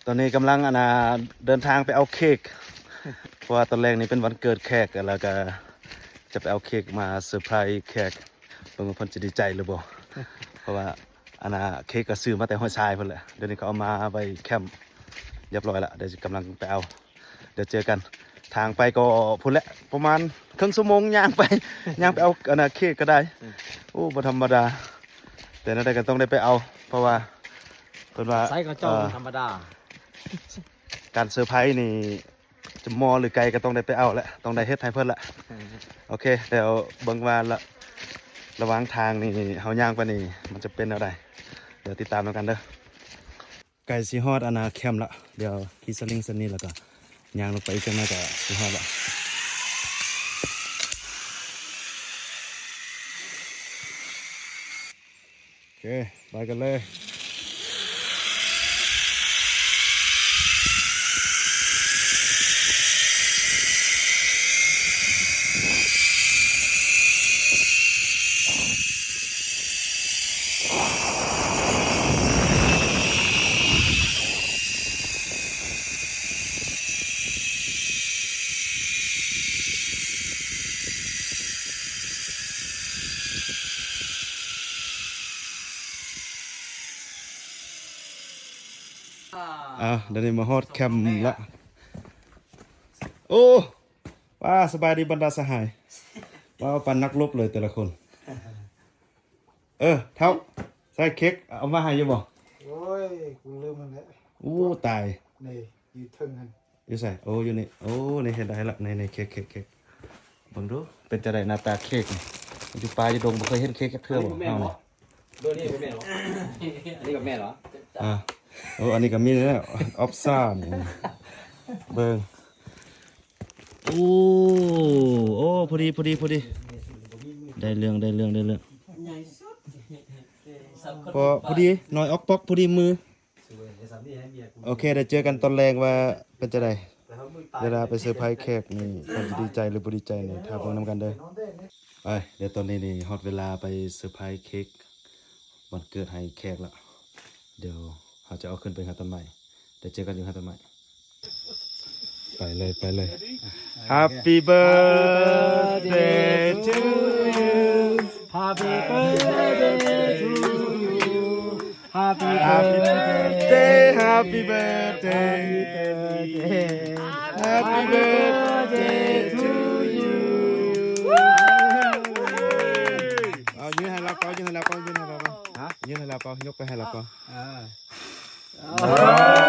ຕອນນີ້ກຳລັງ ອັນນ່າ ເດີນທາງໄປເອົາເຄ້ກ ເພາະວ່າຕອນແລງນີ້ເປັນວັນເກີດແຂກ ແລ້ວກະຈະໄປເອົາເຄ້ກມາເຊີໄພຣສ໌ແຂກ ເບິ່ງວ່າເພິ່ນຈະດີໃຈຫຼືບໍ່ ເພາະວ່າ ອັນນ່າ ເຄ້ກກໍຊື້ມາແຕ່ຫ້ວຍຊາຍພຸ້ນແຫຼະ ດຽວນີ້ເຂົາເອົາມາໄວ້ແຄມຮຽບຮ້ອຍລະ ດຽວກຳລັງໄປເອົາ ດຽວເຈີກັນ ທາງໄປກໍພຸ້ນແຫຼະ ປະມານເຄິ່ງຊົ່ວໂມງ ຍ່າງໄປ ຍ່າງໄປເອົາ ອັນນ່າ ເຄ້ກກໍໄດ້ ອືມ ໂອ້ ບໍ່ທຳມະດາ ແຕ່ແນວໃດກໍຕ້ອງໄດ້ໄປເອົາ ເພາະວ່າເພິ່ນວ່າ ໃສກໍເຈົ້າ ເອີ ບໍ່ທຳມະດາ ການເຊີໄພຣສ໌ນີ້ ຈະມໍ່ຫຼືໄກກໍຕ້ອງໄດ້ໄປເອົາແຫຼະ ຕ້ອງໄດ້ເຮັດໃຫ້ເພິ່ນລະ ເອີ ໂອເຄ ດຽວເບິ່ງວ່າລະ ລະຫວ່າງທາງນີ້ເຮົາຍ່າງໄປນີ້ ມັນຈະເປັນແນວໃດ ດຽວຕິດຕາມນຳກັນເດີ. ໃກ້ຊິຮອດ ອັນນ່າ ແຄມລະ ດຽວຂີ່ສະລິງເສັ້ນນີ້ ແລ້ວກໍຍ່າງລົງໄປອີກຈັກໜ້ອຍກໍຊິຮອດລະ. ໂອເຄ ໄປກັນເລີຍ. ອ່າ ດຽວນີ້ມາຮອດແຄມລະ. ໂອ້ ວ້າ ສະບາຍດີບັນດາສະຫາຍ. ວ້າວ ປານນັກລົບເລີຍແຕ່ລະຄົນ. ເອີ ເຖົ້າ ໃສ່ເຄັກເອົາມາໃຫ້ຢູ່ບໍ່? ໂອ້ຍ ກູລືມມັນແຫຼະ. ໂອ້ ຕາຍ ນີ້ຢູ່ເທິງຫັ້ນ. ຢູ່ໃສ? ໂອ້ ຢູ່ນີ້. ໂອ້ ນີ້ເຮັດໄດ້ລະ ນີ້ໆ ເຄັກ ເຄັກ ເຄັກ ເບິ່ງດູ ເປັນຈັ່ງໃດໜ້າຕາເຄັກນີ້. ຢູ່ປ່າຢູ່ດົງບໍ່ເຄີຍເຫັນເຄັກຈັກເທື່ອບໍ່? ເຮົານີ້ ໂດຍນີ້ບໍ່ແມ່ນຫວະ? ອັນນີ້ກໍແມ່ນຫວະ? ອ່າ ໂອ້ ອັນນີ້ກໍມີແລ້ວ ອອບຊານ ເບິ່ງ. ໂອ້ ໂອ້ ພໍດີ ພໍດີ ພໍດີ ໄດ້ເລື່ອງ ໄດ້ເລື່ອງ ໄດ້ເລື່ອງ. ພໍ ພໍດີ ໜ້ອຍອອກປອກ ພໍດີມື. ໂອເຄ ດຽວເຈີກັນຕອນແລງວ່າເປັນຈັ່ງໃດ ເວລາໄປເຊີໄພຣສ໌ແຂກນີ້ ເພິ່ນຈະດີໃຈຫຼືບໍ່ດີໃຈນີ້ ຖ້າເບິ່ງນຳກັນເດີ. ໄປ ດຽວຕອນນີ້ນີ້ຮອດເວລາໄປເຊີໄພຣສ໌ເຄັກວັນເກີດໃຫ້ແຂກລະ ດຽວເຮົາຈະເອົາຂຶ້ນໄປຫາຕົ້ນໄມ້ ດຽວເຈີກັນຢູ່ຫາຕົ້ນໄມ້. ໄປເລີຍ ໄປເລີຍ. Happy birthday to you. Happy birthday to you. Happy birthday, happy birthday, happy birthday to you. ເອົາ ຍື່ນໃຫ້ລາວເປົ່າ ຍື່ນໃຫ້ລາວເປົ່າ ຍື່ນໃຫ້ລາວເປົ່າ. ຮະ? ຍື່ນໃຫ້ລາວເປົ່າ ຍົກໄປໃຫ້ລາວເປົ່າ. ອ່າ.